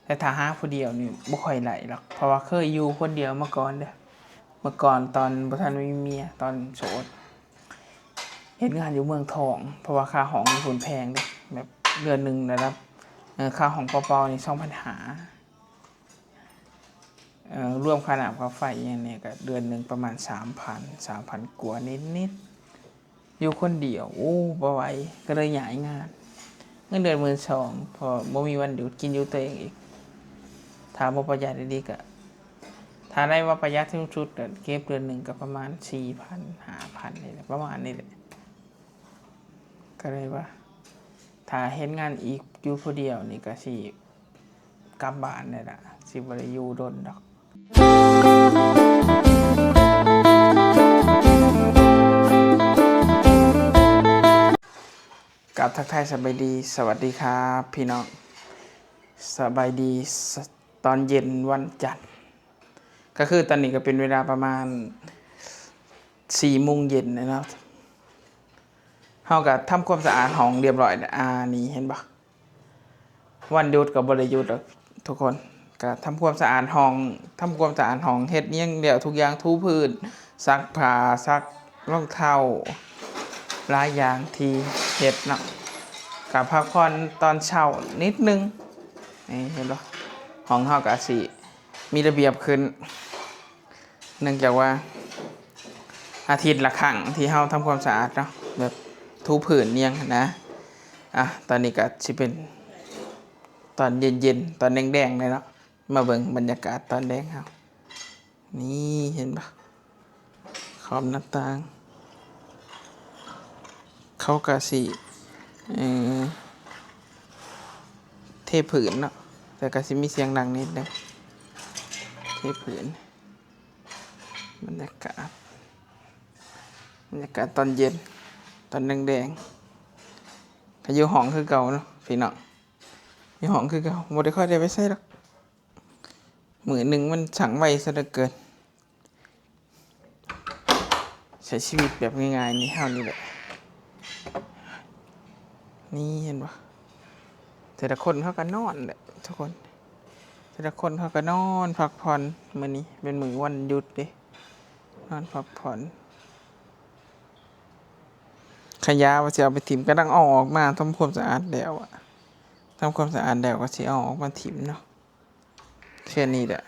ແຕ່ຖ້າຫາຜູ້ດຽວນີ້ບໍ່ຄ່ອຍໄດ້ດອກ ເພາະວ່າເຄີຍຢູ່ຄົນດຽວມາກ່ອນເດ້. ເມື່ອກ່ອນຕອນບໍ່ທັນມີເມຍ ຕອນໂສດ ເຮັດງານຢູ່ເມືອງທອງ ເພາະວ່າຄ່າຫ້ອງຢູ່ພຸ້ນແພງເດ້ ແບບເດືອນໜຶ່ງລະດັບ ເອີ ຄ່າຫ້ອງເປົ່າໆນີ້ສອງພັນຫ້າ ເອີ ລວມຄ່ານ້ຳຄ່າໄຟອີ່ຫຍັງແດ່ ກະເດືອນໜຶ່ງປະມານສາມພັນ ສາມພັນກວ່ານິດໆ. ຢູ່ຄົນດຽວ ໂອ້ ບໍ່ໄຫວ ກໍເລີຍຍ້າຍງານ. ເງິນເດືອນໝື່ນສອງ ເພາະບໍ່ມີວັນຢຸດ ກິນຢູ່ຕົວເອງອີກ. ຖ້າບໍ່ປະຢັດດີໆ ກໍ ຖ້າໄດ້ວ່າປະຢັດສູງສຸດ ກໍເກັບເດືອນໜຶ່ງກໍປະມານສີ່ພັນ ຫ້າພັນນີ້ແຫຼະ ປະມານນີ້ແຫຼະ. ກໍເລີຍວ່າ ຖ້າເຮັດງານອີກຢູ່ຜູ້ດຽວນີ້ ກໍຊິ ກັບບ້ານແລ້ວລະ ຊິບໍ່ໄດ້ຢູ່ດົນດອກ. ກາບທັກທາຍສະບາຍດີ ສະຫວັດດີຄັບພີ່ນ້ອງ ສະບາຍດີ ສ- ຕອນເຢັນວັນຈັນ ກໍຄືຕອນນີ້ກໍເປັນເວລາປະມານສີ່ໂມງເຢັນແລ້ວເນາະ. ເຮົາກໍທຳຄວາມສະອາດຫ້ອງລຽບຮ້ອຍແລ້ວ ອາ ນີ້ເຫັນບໍ່? ວັນຢຸດກໍບໍ່ໄດ້ຢຸດດອກທຸກຄົນ ກໍທຳຄວາມສະອາດຫ້ອງ ທຳຄວາມສະອາດຫ້ອງ ເຮັດຫຍັງແລ້ວທຸກຢ່າງ ຖູພື້ນ ຊັກຜ້າ ຊັກລອງເທົ້າ ຫຼາຍຢ່າງທີ່ເຮັດເນາະ. ກໍພັກຜ່ອນຕອນເຊົ້ານິດໜຶ່ງ ນີ້ເຫັນບໍ່? ຫ້ອງເຮົາກໍຊິມີລະບຽບຂຶ້ນ ເນື່ອງຈາກວ່າອາທິດລະຄັ້ງທີ່ເຮົາທຳຄວາມສະອາດເນາະ ແບບຖູພື້ນອີ່ຫຍັງຫັ້ນນະ. ອາ ຕອນນີ້ກໍຊິເປັນຕອນເຢັນໆ ຕອນແດງໆ ແລ້ວເນາະ. ມາເບິ່ງບັນຍາກາດຕອນແລງເຮົາ ນີ້ເຫັນບໍ່? ຂອບໜ້າຕ່າງ ເຂົາກະຊິ ເອີ ເທພື້ນເນາະ ແຕ່ກະຊິມີສຽງດັງນິດໜຶ່ງ ເທພື້ນ. ບັນຍາກາດ ບັນຍາກາດຕອນເຢັນ ຕອນແດງໆ ກະຢູ່ຫ້ອງຄືເກົ່າເນາະພີ່ນ້ອງ ຢູ່ຫ້ອງຄືເກົ່າ ບໍ່ໄດ້ຄ່ອຍໄດ້ໄປໃສດອກ. ມື້ໜຶ່ງມັນຊ່າງໄວຊະເຫຼືອເກີນ ໃຊ້ຊີວິດແບບງ່າຍໆ ນີ້ເຮົານີ້ແຫຼະ. ນີ້ເຫັນບໍ່? ແຕ່ລະຄົນເຂົາກໍນອນແຫຼະທຸກຄົນ ແຕ່ລະຄົນເຂົາກໍນອນພັກຜ່ອນ. ມື້ນີ້ເປັນມື້ວັນຢຸດເດ້ ນອນພັກຜ່ອນ. ຂະຫຍາວ່າຊິເອົາໄປຖິ້ມ ກຳລັງເອົາອອກມາ ທຳຄວາມສະອາດແລ້ວອະ ທຳຄວາມສະອາດແລ້ວກໍຊິເອົາອອກມາຖິ້ມເນາະ. ແຄ່ນີ້ແຫຼະ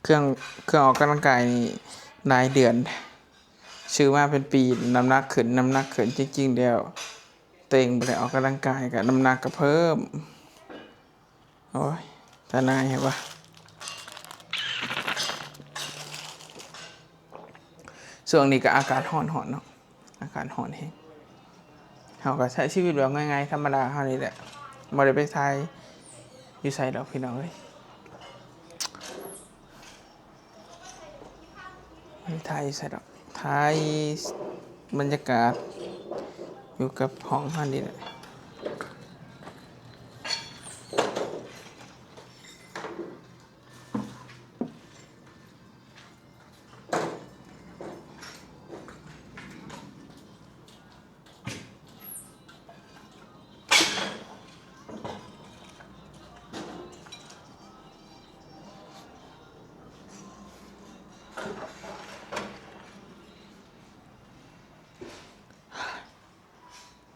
ເຄື່ອງ ເຄື່ອງອອກກຳລັງກາຍນີ້ຫຼາຍເດືອນ ຊື້ມາເປັນປີ ນ້ຳໜັກຂຶ້ນ ນ້ຳໜັກຂຶ້ນ. ຈິງໆ ແລ້ວຕົວເອງບໍ່ໄດ້ອອກກຳລັງກາຍ ກໍນ້ຳໜັກກໍເພີ່ມ. ໂອ້ຍ ຕາໜ່າຍແທ້ວ່າ. ຊ່ວງນີ້ກໍອາກາດຮ້ອນໆ ເນາະ ອາກາດຮ້ອນແຮງ. ເຮົາກໍໃຊ້ຊີວິດແບບງ່າຍໆ ທຳມະດາເຮົານີ້ແຫຼະ ບໍ່ໄດ້ໄປຖ່າຍຢູ່ໃສດອກພີ່ນ້ອງເອີຍ. ໄປຖ່າຍໃສດອກ ຖ່າຍບັນຍາກາດຢູ່ກັບຫ້ອງເຮົານີ້ແຫຼະ.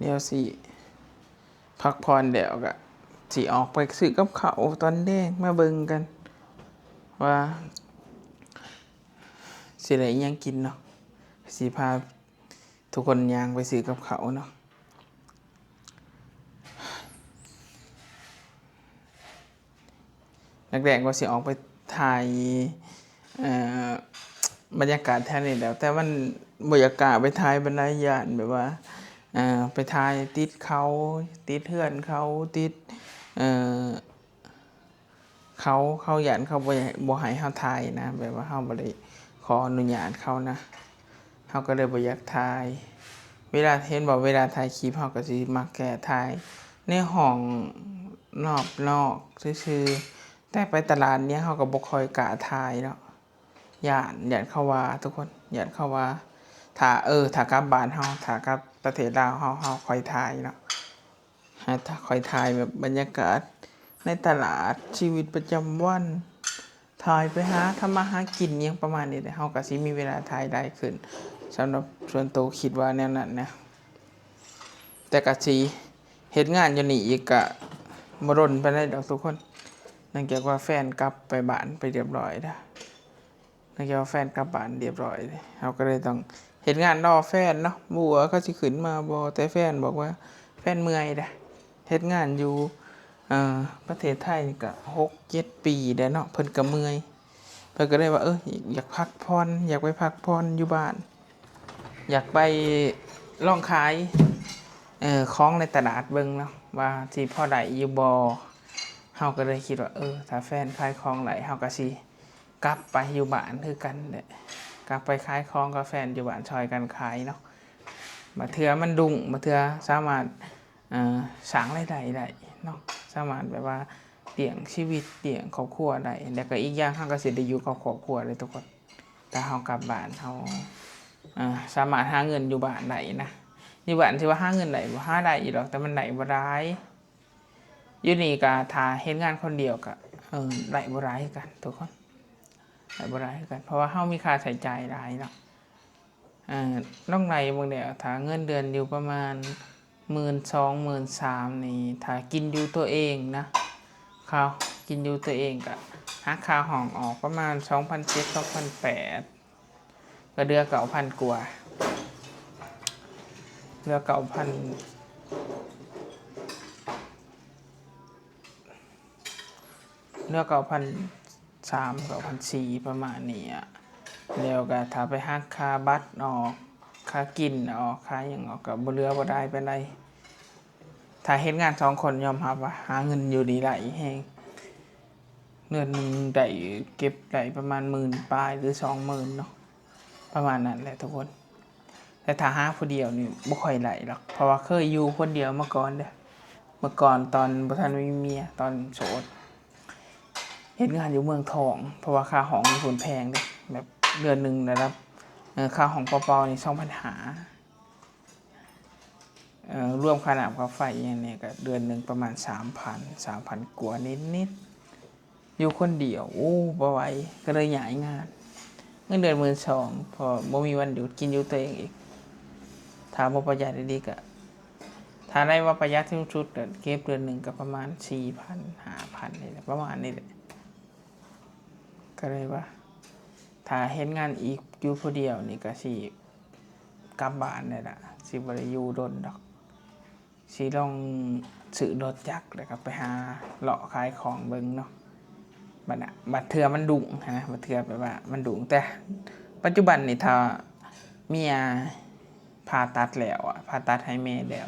ດຽວຊິພັກຜ່ອນແລ້ວກະຊິອອກໄປຊື້ກັບເຂົ້າຕອນແລງ ມາເບິ່ງກັນວ່າຊິໄດ້ອີ່ຫຍັງກິນເນາະ. ຊິພາ ທຸກຄົນຍ່າງໄປຊື້ກັບເຂົ້າເນາະ. ແລກໆ ວ່າຊິອອກໄປຖ່າຍ ເອີ ບັນຍາກາດແຖວນີ້ແຫຼະ ແຕ່ມັນບໍ່ຢາກກ້າໄປຖ່າຍປານໃດ ຢ້ານແບບວ່າ ເອີ ໄປຖ່າຍຕິດເຂົາ ຕິດເຮືອນເຂົາ ຕິດ ເອີ ເຂົາ ເຂົາຢ້ານເຂົາບໍ່ ບໍ່ໃຫ້ເຮົາຖ່າຍນະ ແບບວ່າເຮົາບໍ່ໄດ້ຂໍອະນຸຍາດເຂົານະ ເຮົາກໍເລີຍບໍ່ຢາກຖ່າຍ. ເວລາ ເຫັນບໍ່ ເວລາຖ່າຍຄລິບ ເຮົາກໍຊິມັກແຄ່ຖ່າຍໃນຫ້ອງນອກໆ ຊື່ໆ ແຕ່ໄປຕະຫຼາດຫຍັງ ເຮົາກໍບໍ່ຄ່ອຍກ້າຖ່າຍເນາະ ຢ້ານ ຢ້ານເຂົາວ່າ ທຸກຄົນ ຢ້ານເຂົາວ່າ. ຖ້າ ເອີ ຖ້າກັບບ້ານເຮົາ ຖ້າກັບປະເທດລາວເຮົາ ເຮົາຄ່ອຍຖ່າຍເນາະ. ໃຫ້ ຂ້ອຍຖ່າຍແບບບັນຍາກາດ ໃນຕະຫຼາດ ຊີວິດປະຈຳວັນ ຖ່າຍໄປຫາທຳມາຫາກິນ ຫຍັງປະມານນີ້ແຫຼະ ເຮົາກໍຊິມີເວລາຖ່າຍຫຼາຍຂຶ້ນ. ສຳລັບສ່ວນໂຕຄິດວ່າແນວນັ້ນນະ. ແຕ່ກະຊິເຮັດງານຢູ່ນີ້ອີກກະບໍ່ດົນປານໃດດອກທຸກຄົນ ເນື່ອງຈາກວ່າແຟນກັບໄປບ້ານໄປຮຽບຮ້ອຍແລ້ວ ເນື່ອງຈາກວ່າແຟນກັບບ້ານຮຽບຮ້ອຍ ເຮົາກໍເລີຍຕ້ອງເຮັດງານລໍແຟນເນາະ ບໍ່ຮູ້ວ່າເຂົາຊິຂຶ້ນມາບໍ່ ແຕ່ແຟນບອກວ່າແຟນເມື່ອຍເດ້ ເຮັດງານຢູ່ ເອີ ປະເທດໄທນີ້ກໍຫົກເຈັດປີແລ້ວເນາະ ເພິ່ນກໍເມື່ອຍ ເພິ່ນກໍເລີຍວ່າ ເອີ ຢາກພັກຜ່ອນ ຢາກໄປພັກຜ່ອນຢູ່ບ້ານ ຢາກໄປລອງຂາຍ ເອີ ຂອງໃນຕະຫຼາດເບິ່ງເນາະ ວ່າຊິພໍໄດ້ຢູ່ບໍ່. ເຮົາກໍເລີຍຄິດວ່າ ເອີ ຖ້າແຟນຂາຍຂອງໄດ້ ເຮົາກໍຊິກັບໄປຢູ່ບ້ານຄືກັນແຫຼະ ກັບໄປຂາຍຂອງກັບແຟນຢູ່ບ້ານ ຊ່ອຍກັນຂາຍເນາະ. ບາງເທື່ອມັນຮຸ່ງ ບາງເທື່ອສາມາດ ເອີ ສ້າງລາຍໄດ້ໄດ້ເນາະ ສາມາດແບບວ່າລ້ຽງຊີວິດ ລ້ຽງຄອບຄົວໄດ້ ແລ້ວກໍອີກຢ່າງເຮົາກໍຊິໄດ້ຢູ່ກັບຄອບຄົວເດ້ທຸກຄົນ. ຖ້າເຮົາກັບບ້ານ ເຮົາ ເອີ ສາມາດຫາເງິນຢູ່ບ້ານໄດ້ນະ ຢູ່ບ້ານຊິວ່າຫາເງິນໄດ້ບໍ່ ຫາໄດ້ຢູ່ດອກ ແຕ່ມັນໄດ້ບໍ່ຫຼາຍ. ຢູ່ນີ້ກໍຖ້າເຮັດງານຄົນດຽວກໍ ເອີ ໄດ້ບໍ່ຫຼາຍຄືກັນທຸກຄົນ ໄດ້ບໍ່ຫຼາຍຄືກັນ ເພາະວ່າເຮົາມີຄ່າໃຊ້ຈ່າຍຫຼາຍເນາະ. ເອີ ລອງໄລ່ເບິ່ງແລ້ວ ຖ້າເງິນເດືອນຢູ່ປະມານໝື່ນສອງ ໝື່ນສາມນີ້ ຖ້າກິນຢູ່ຕົວເອງນະ ຄ່າ ກິນຢູ່ຕົວເອງກະຫັກຄ່າຫ້ອງອອກປະມານສອງພັນເຈັດ ສອງພັນແປດ ກໍເຫຼືອເກົ້າພັນກວ່າ ເຫຼືອເກົ້າພັນ ເຫຼືອເກົ້າພັນສາມ ເກົ້າພັນສີ່ ປະມານນີ້ອະ. ແລ້ວກໍຖ້າໄປຫັກຄ່າບັດອອກ ຄ່າກິນອອກ ຄ່າຫຍັງອອກ ກໍບໍ່ເຫຼືອບໍ່ຫຼາຍປານໃດ. ຖ້າເຮັດງານສອງຄົນ ຍອມຮັບວ່າຫາເງິນຢູ່ນີ້ໄດ້ແຮງ ເດືອນໜຶ່ງໄດ້ ເກັບໄດ້ປະມານໝື່ນປາຍ ຫຼື ສອງໝື່ນເນາະ ປະມານນັ້ນແຫຼະທຸກຄົນ. ແຕ່ຖ້າຫາຜູ້ດຽວນີ້ບໍ່ຄ່ອຍໄດ້ດອກ ເພາະວ່າເຄີຍຢູ່ຄົນດຽວມາກ່ອນເດ້. ເມື່ອກ່ອນຕອນບໍ່ທັນມີເມຍ ຕອນໂສດ ເຮັດງານຢູ່ເມືອງທອງ ເພາະວ່າຄ່າຫ້ອງຢູ່ພຸ້ນແພງເດ້ ແບບເດືອນໜຶ່ງລະດັບ ເອີ ຄ່າຫ້ອງເປົ່າໆນີ້ສອງພັນຫ້າ ເອີ ລວມຄ່ານ້ຳຄ່າໄຟອີ່ຫຍັງນີ້ ກໍເດືອນໜຶ່ງປະມານສາມພັນ ສາມພັນກວ່ານິດໆ. ຢູ່ຄົນດຽວ ໂອ້ ບໍ່ໄຫວ ກໍເລີຍຍ້າຍງານ. ເງິນເດືອນໝື່ນສອງ ເພາະບໍ່ມີວັນຢຸດ ກິນຢູ່ຕົວເອງອີກ. ຖ້າບໍ່ປະຢັດດີໆ ກໍ ຖ້າໄດ້ວ່າປະຢັດສູງສຸດ ກໍເກັບເດືອນໜຶ່ງກໍປະມານສີ່ພັນ ຫ້າພັນນີ້ແຫຼະ ປະມານນີ້ແຫຼະ. ກໍເລີຍວ່າ ຖ້າເຮັດງານອີກຢູ່ຜູ້ດຽວນີ້ ກໍຊິກັບບ້ານແລ້ວລະ ຊິບໍ່ໄດ້ຢູ່ດົນດອກ. ຊິລອງຊື້ລົດຈັກ ແລ້ວກໍໄປຫາເລາະຂາຍຂອງເບິ່ງເນາະ. ບັດນະ ບັດເທື່ອມັນຮຸ່ງຫັ້ນນະ ບັດເທື່ອແບບວ່າມັນຮຸ່ງ. ແຕ່ປັດຈຸບັນນີ້ ຖ້າເມຍຜ່າຕັດແລ້ວອະ ຜ່າຕັດໃຫ້ແມ່ແລ້ວ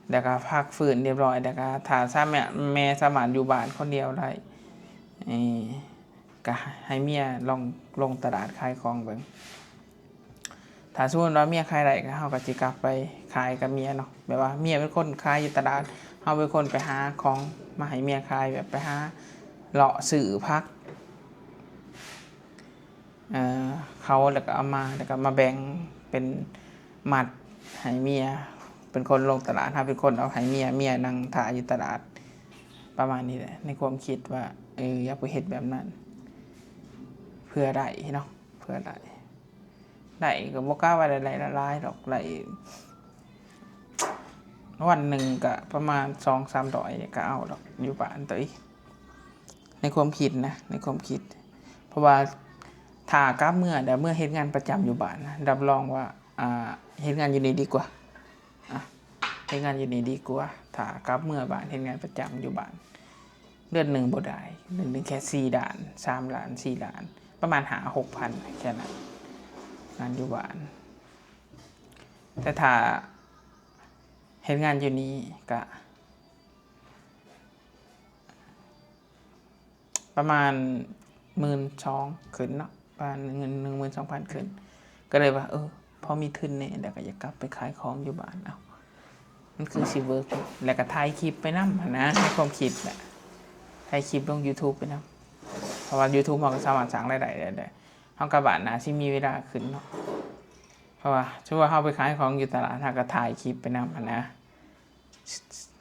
ແລ້ວກໍພັກຟື້ນຮຽບຮ້ອຍ ແລ້ວກໍຖ້າສາມາດ ແມ່ສາມາດຢູ່ບ້ານຄົນດຽວໄດ້ ເອີ ກໍໃຫ້ເມຍລອງລົງຕະຫຼາດຂາຍຂອງເບິ່ງ. ຖ້າສົມມຸດວ່າເມຍຂາຍໄດ້ ກໍເຮົາກໍຊິກັບໄປຂາຍກັບເມຍເນາະ ແບບວ່າເມຍເປັນຄົນຂາຍຢູ່ຕະຫຼາດ ເຮົາເປັນຄົນໄປຫາຂອງມາໃຫ້ເມຍຂາຍ ແບບໄປຫາເລາະຊື້ຜັກ ເອີ ເຂົາ ແລ້ວກໍເອົາມາ ແລ້ວກໍມາແບ່ງເປັນມັດໃຫ້ເມຍ ເປັນຄົນລົງຕະຫຼາດ ເຮົາເປັນຄົນເອົາໃຫ້ເມຍ ເມຍນັ່ງຖ້າຢູ່ຕະຫຼາດ ປະມານນີ້ແຫຼະ. ໃນຄວາມຄິດວ່າ ເອີ ຢາກໄປເຮັດແບບນັ້ນ ເພື່ອໄດ້ເນາະ ເພື່ອໄດ້ ໄດ້ກໍບໍ່ກະວ່າໄດ້ຫຼາຍດອກ ໄດ້ວັນໜຶ່ງກະປະມານສອງສາມຮ້ອຍ ກະເອົາດອກ ຢູ່ບ້ານໂຕເອງ ໃນຄວາມຄິດນະ ໃນຄວາມຄິດ. ເພາະວ່າຖ້າກັບເມືອ ດຽວເມືອເຮັດງານປະຈຳຢູ່ບ້ານນະ ຮັບຮອງວ່າ ອ່າ ເຮັດງານຢູ່ນີ້ດີກວ່າ ອ່ະ ເຮັດງານຢູ່ນີ້ດີກວ່າ ຖ້າກັບເມືອບ້ານເຮັດງານປະຈຳຢູ່ບ້ານ ເດືອນໜຶ່ງບໍ່ໄດ້ ເດືອນໜຶ່ງແຄ່ສີ່ລ້ານ ສາມລ້ານ ສີ່ລ້ານ ປະມານຫ້າຫົກພັນ ແຄ່ນັ້ນ ງານຢູ່ບ້ານ. ແຕ່ຖ້າເຮັດງານຢູ່ນີ້ກະ ປະມານໝື່ນສອງຂຶ້ນເນາະ ປະມານເງິນໜຶ່ງໝື່ນສອງພັນຂຶ້ນ ກໍເລີຍວ່າ ເອີ ພໍມີທຶນແດ່ ແລ້ວກໍຢາກກັບໄປຂາຍຂອງຢູ່ບ້ານ. ເອົ້າ ມັນຄືຊິເວີກ ແລ້ວກໍຖ່າຍຄລິບໄປນຳຫັ້ນນະ ໃນຄວາມຄິດນະ ຖ່າຍຄລິບລົງຢູທູບໄປນຳ ເພາະວ່າຢູທູບເຮົາກໍສາມາດສ້າງລາຍໄດ້ໄດ້ ເຮົາກັບບ້ານໜ້າຊິມີເວລາຂຶ້ນເນາະ ເພາະວ່າສົມມຸດວ່າເຮົາໄປຂາຍຂອງຢູ່ຕະຫຼາດ ເຮົາກໍຖ່າຍຄລິບໄປນຳຫັ້ນນະ.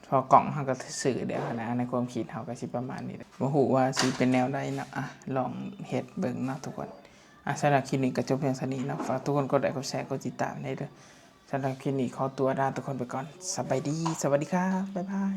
ເພາະກ້ອງເຮົາກໍຊື່ໆ ແລ້ວຫັ້ນນະ ໃນຄວາມຄິດເຮົາກໍຊິປະມານນີ້ແຫຼະ ບໍ່ຮູ້ວ່າຊິເປັນແນວໃດເນາະ. ອະ ລອງເຮັດເບິ່ງເນາະທຸກຄົນ. ອະ ສຳລັບຄລິບນີ້ກໍຈົບພຽງສ່ຳນີ້ເນາະ. ຝາກທຸກຄົນກົດໄລ ກົດແຊ ກົດຕິດຕາມໃຫ້ເດີ. ສຳລັບຄລິບນີ້ຂໍຕົວລາທຸກຄົນໄປກ່ອນ. ສະບາຍດີ ສະຫວັດດີຄັບ ບາຍບາຍ.